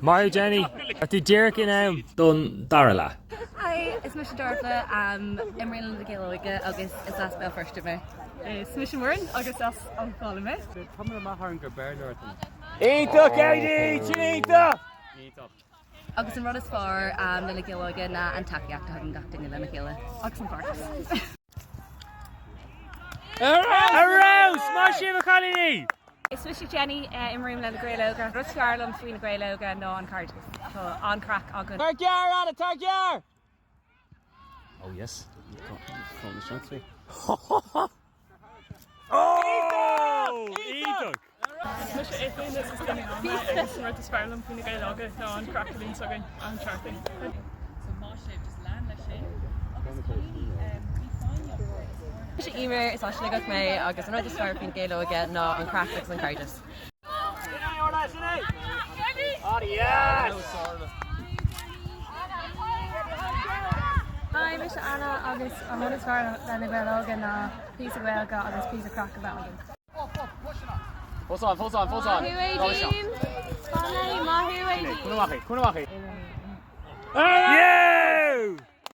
Maith thú Jenny! Tá tú díreach in am don dara leath. Hi, is mise Dearbhla, imrím le Na Gaeil Óga agus is as Béal Feirste mé. Is mise Muireann agus as an Ghaillimh mé. Tá mé maith orm gur Béarlóir tú. Iontach Aidí! Sin iontach! Iontach. Agus an rud is fearr le Na Gaeil Óga ná an tacaíocht a thugann gach duine lena chéile. Agus an park. Ar fheabhas! Maith sibh a chailíní! Is mise Jenny, imrím le Na Gaeil Óga. Rud is fearr liom faoi Na Gaeil Óga ná an cairdeas. Tá an-craic againn. Tar gearr, Anna, tar gearr! Oh yes. Oh! Iontach! Is mise Ethan is as Dinny mé agus an rud is fearr liom faoi Na Gaeil Óga ná an craic a bhíonns againn achan seachtain. Mise Eimear, is as Sligeach mé agus an rud is fearr faoi Na Gaeil Óga ná an craic agus an cairdeas. Hi, mise Anna agus an rud is fearr le Na Gaeil Óga ná píosa Gaeilge agus píosa craic a bheith againn. Fós ann, fós ann, fós ann. Maith thú Aideen! Maith thú Aideen! Cúnamh amach, cúnamh amach. Yeah!